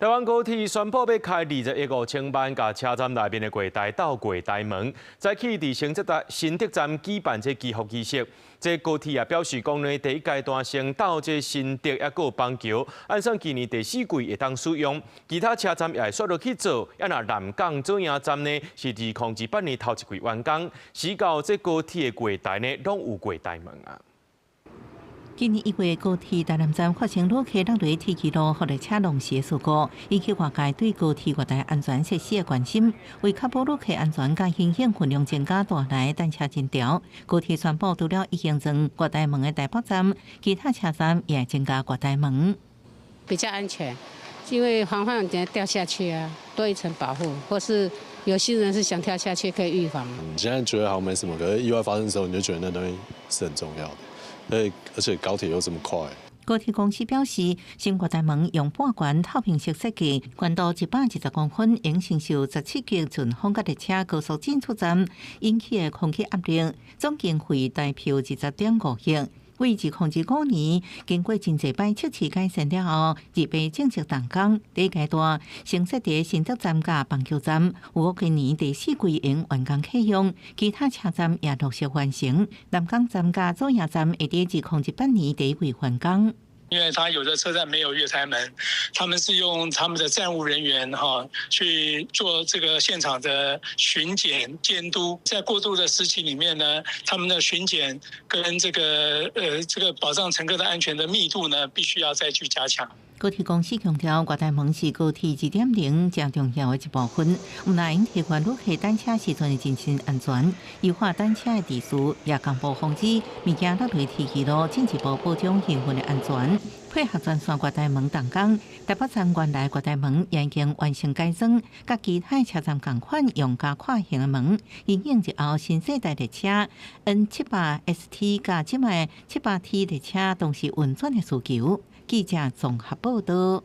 台灣高鐵宣布欲開20億5千萬，共車站內面的月台鬥月台門，早起佇新竹站新竹站舉辦這祈福儀式。這高鐵也表示講呢，第一階段先鬥這新竹猶閣有板橋，按算今年第四季會當使用，其他車站也會煞落去做。啊若南港左營站呢，是2028年頭一季完工，時到這高鐵的月台呢，攏有月台門啊。今年1月，高鐵台南站發生旅客落佇鐵枝路，予列車挵死的事故，引起外界對高鐵月台安全設施的關心。為確保旅客安全，佮因應運量增加帶來等車人潮，高鐵宣布除了已經裝月台門的台北站，其他車站也增加月台門。比較安全，因為防範等下掉下去啊，多一層保護，或是有些人是想跳下去，可以預防。你現在覺得好像沒什麼，可是意外發生的時候，你就覺得那東西是很重要的。而且高鐵又這麼快。高鐵公司表示，新月台門用半懸透明式設計，懸度120公分，會承受17級順風佮列車高速進出站引起的空氣壓力，總經費台票20.5億。為2025年經過真濟擺測試改善了後，預備正式動工。第一階段先設佇新竹站佮板橋站，預估今年第四季會完工啟用，其他車站也陸續完成。南港站佮左營站會佇2018年第一季完工。因為他有的車站沒有月台門，他們是用他們的站務人員哈去做這個現場的巡檢監督，在過渡的時期裡面呢，他們的巡檢跟這個保障乘客的安全的密度呢，必須要再去加強。高鐵公司強調，月台門是高鐵2.0誠重要的一部分，毋但會提懸旅客等車時陣的人身安全，優化等車的秩序，也同步防止物件落佇鐵枝路，進一步保障營運的安全。配合全線月台門動工，台北站原來月台門已經完成改裝，佮其他車站仝款用加闊型的門，因應日後新世代列車 N700ST 佮這擺700T 列車同時運轉的需求。記者綜合報道。